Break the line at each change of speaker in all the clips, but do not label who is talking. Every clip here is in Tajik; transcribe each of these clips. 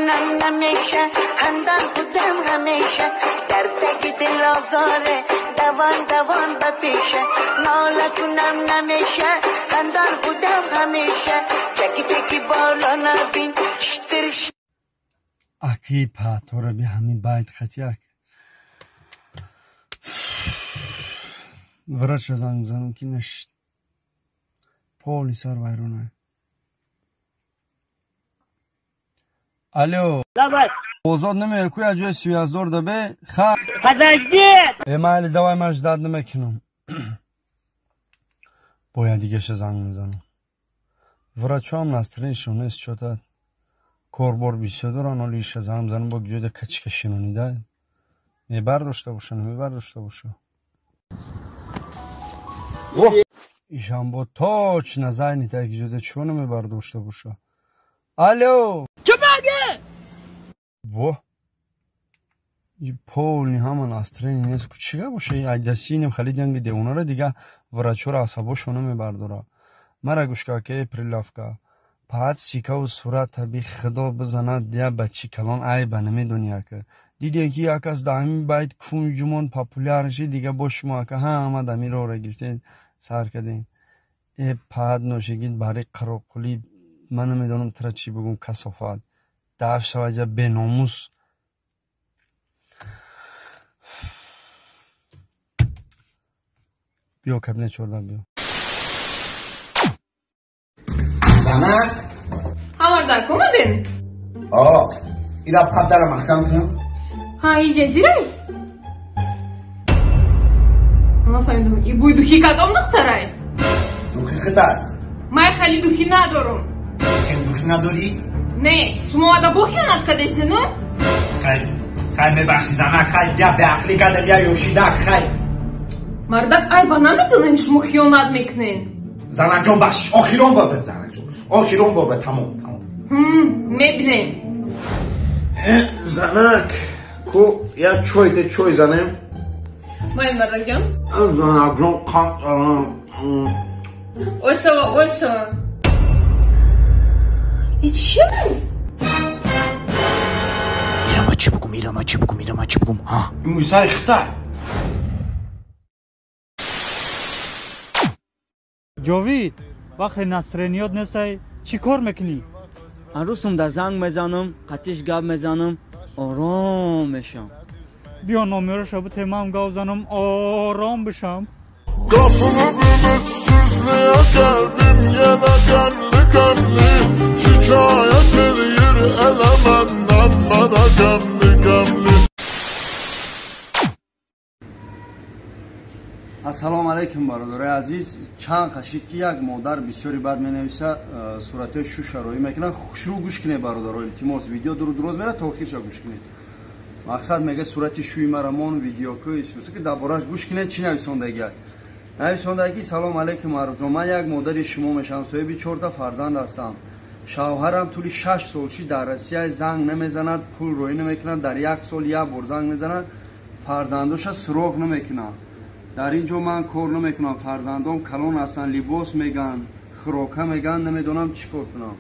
کنم نمیشه، خندان بودم همیشه، در تک دل آزاره دوان دوان بپیشه، ناله کنم نمیشه، خندان بودم همیشه، چکی چکی بالا نبین شتر.
Аки паатора би ҳамин байт хати як врача занг бизанам, ки нашид, поли сар вайрона. Алло.
Давай.
Озод намея ку, я ҷои связдор дабе ха.
Подожди.
Э, майли, давай, ман ждать намекунам, бояд дигаша занг мезанам. Врачоам настроениешон нест, чота корбор бисёр доран. Оли иша занг мезанам, бо ҷода качка шинонида мебардошта боша, намебардошта боша. Ишам бо точно занята, ки ҷода чиво намебардошта боша. Алло, во и полный ҳама настроение нест ку, чӣ гап боша? Айдасинем хали данги девонара, дига врачора асабошо намебардора. Мара гӯшкаке прилавка паат сикаву сурата би худо бизанад, я бачи калон айба намедони. Ака, дидем, ки як кас да ҳамин байт кунҷумон популяр шид, дига бо шумо, ака, ҳама дами роҳра гирифтед, сар кардем. Э, паат ношигид бари қароқулӣ, ман намедонам тра чӣ бигӯм, касофат даф шаваҷа, беномус. Биё, кабинет 14 биё.
Занак.
Ҳамар дар омаден?
О, ира қабдара маҳкам кунам.
Ҳа, и ҷазирай? Ма фаҳмидам, и бӯи духи кадом духтарай?
Духи хитай.
Май хали духи надорум.
Хел духи надорӣ?
Не, шумо ада бо хиёнат кардесену?
Хай, хай, мебахши, занак, хай, я беақлӣ кардам, я ёшидак, хай.
Мардак, айба намедонен, шумо хиёнат мекунен.
Занакҷон, бахшиш, охирон бор бед, занакҷон. Охирон бор бед, тамом, тамом.
Мебинем.
Э, занак, ку я чой те чой занем.
Майн, мардакҷон?
Занакҷон, қанд.
Ошава, ошава. И чӣ?
Ирама чӣ бугум, ирама чӣ бугум, ирама чӣ бугум, ҳа?
Мӯйсари хитай.
Ҷовид, вақте настроениёт нестай, чӣ кор мекунӣ?
Арӯсум да занг мезанам, қатиш гап мезанам, ором мешам.
Биё, номероша бите, ман гап занам, ором бишам.
Qapını ümidsizliğe geldim yenə qəmli qəmli. Şikayət eləyir elə məndən mənə qəmli qəmli.
Ассалому алайкум, бародарои азиз. Чанд қашид, ки як модар бисёри бад менависа, суратҳои шуша роӣ мекунад. Хушрӯ гӯш кунед, бародаро, илтимос, видео дуру дуроз мера, то охирша гӯш кунед. Мақсад мега, сурати шӯи мара мон видеокӯи суса, ки дар бораш гӯш кунед, чӣ нависондагиак. Нависондаги: «Салом алайкум, Маъруфҷон, ман як модари шумо мешавам, соҳиби чорта фарзанд ҳастам. Шавҳарам тӯли 6 сол ши дар Россия, занг намезанад, пул роӣ намекунад, дар як сол як бор занг мезанад, фарзандоша суроғ намекунад. Дар ин ҷо ман кор намекунам, фарзандом калон ҳастанд, либос меган, хӯрока меган, намедонам чӣ кор кунам».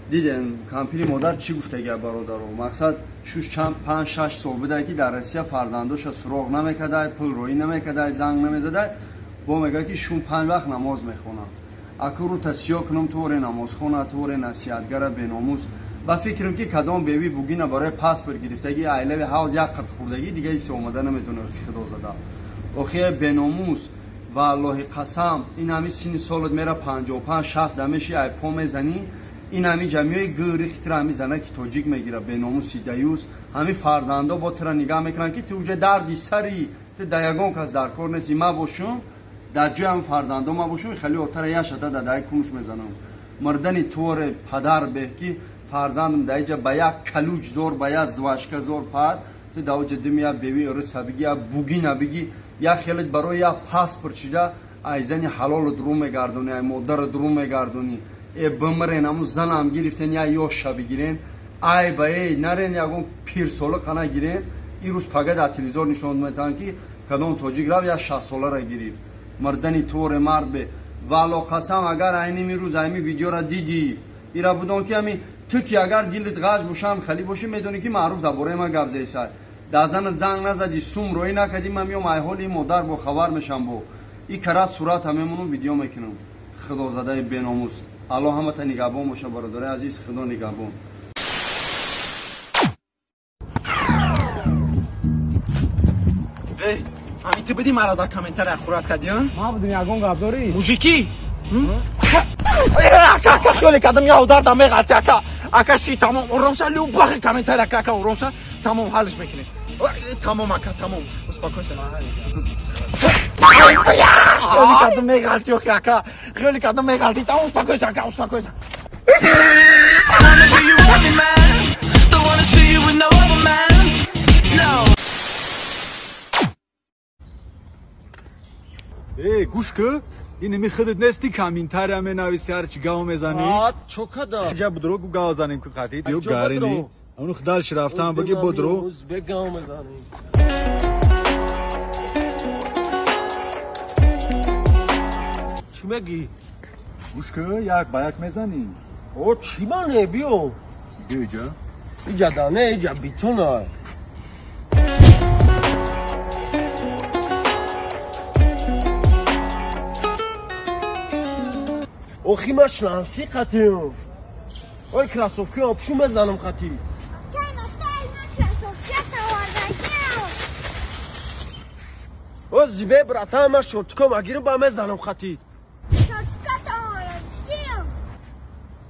Дидем, кампири модар чӣ гуфтага, бародаро? Мақсад, шуш чанд 5-6 сол буда, ки дар Россия фарзандоша суроғ намекардай, пул роӣ намекардай, занг намезадай. Бо мега, ки шум панҷ вақт намоз мехонам. Аку рута сиё кунам, туоре намозхона, туоре насиҳатгара, беномус. Ба фикрам, ки кадом беви бугина барои паспорт гирифтагӣ, айлави ҳавз як қирт хӯрдагӣ, дига исе омада наметонад. Худо зада охие, беномус, валлоҳи қасам, ин ҳами синни солот мера, 55-60 дамеши, ай по мезанӣ, ин ҳами ҷамъиёи гирихи тира ҳами занаки тоҷик мегира, беномуси даюс. Ҳами фарзандо бо тира нигаҳ мекунанд, ки ту уже дарди сари, ту да ягон кас дар кор нести. Ма бошум дар ҷои ҳами фарзандо, ма бошум, хеле отара яшата дадаи кунуш мезанам. Мардани туоре падар беҳ, ки фарзандам дар иҷа ба як калуҷ зор, ба як звашка зор паҳад, ту давоҷа дими як беви риса биги, як бугина биги, як хелет барои як паспорт шида ай зани ҳалолат рӯ мегардонӣ, ай модарат рӯ мегардонӣ. Э, бимирен, ҳамун занам гирифтен, як ёша бигирен, ай ба э нарен, ягон пирсола қана гирен. Ин рӯз пага дар телевизор нишон метаҳанд, ки кадом тоҷик рафт, як шастсолара гирифт. Мардани туоре мард бе, валло қасам, агар айними рӯз айми видеора дидӣ, ира будон, ки ами Ту ки агар дилит ғаж бошам, хали бошӣ, медонӣ ки маъруф дар бораи ман гап зесай. Дар занат занг назадӣ, сум роӣ накардӣ, ман меом ай ҳоли модар бо хабар мешам бо. И карат сурата мемонам, видео мекунам. Худозадаи беномус. Аллоҳ ҳамата нигаҳбон боша, бародари азиз, Худо нигаҳбон.
Эй, ҳамин ту бидӣ маро дар комментария хӯрат кардӣ, а?
Ман будум, ягон гап дорӣ?
Мужики? Ака, ака, хёле кардам, я удар да меғалти, ака. Ака, ши, тамом, ором ша, любахи комментария, ака, ака, ором ша, тамом, ҳалш мекунем. Тамом, ака, тамом, успокойся. Хёле кардам, меғалти, охи, ака. Хёле кардам, меғалти, тамом, успокойся, ака, успокойся.
Эй, гӯш кӣ, ин ми худат нести комментария менависи, ҳарчи гав мезанӣ?
Чо када?
Ҷа будро гу гав занем ку қатид. Ё гарини. Ону худаш рафтан баги будро.
Гав мезанем. Чӣ мегӣ?
Гӯш кӣ, як ба як мезанӣ.
О, чӣ мане, биё.
Биё иҷа.
Иҷа да не, иҷа битона. Охи ма шланси қатием. Ой, кроссовки пшу мезанам қати. О, зибе, братан, ма шортиком агирим ба мезанам қати.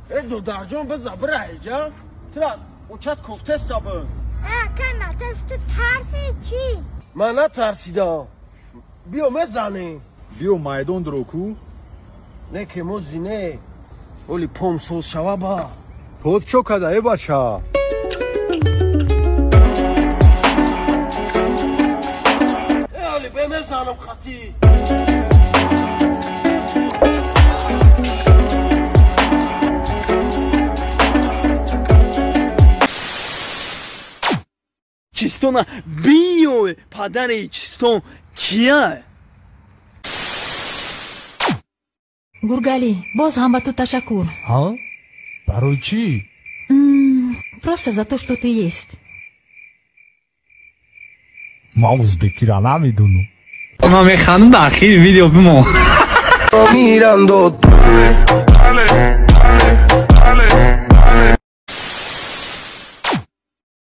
Э, додарҷон, биза бира иҷа. Тира очат кофтеста б. Ман натарсидам. Биё мезанем.
Биё майдон дро ку.
Не ки мо зине. Оли пом соз шава ба.
Под чо када, э бача?
Э, оли бе мезанам хати.
Чистона биёе, падари чистон кия?
Гургалӣ, боз ҳам ба ту ташаккур.
Ҳа? Барои чӣ?
Просто за то, что ты есть.
Ман узбекиро намедонам.
Ман механдам, дар ахири видео бимон.
Mirando.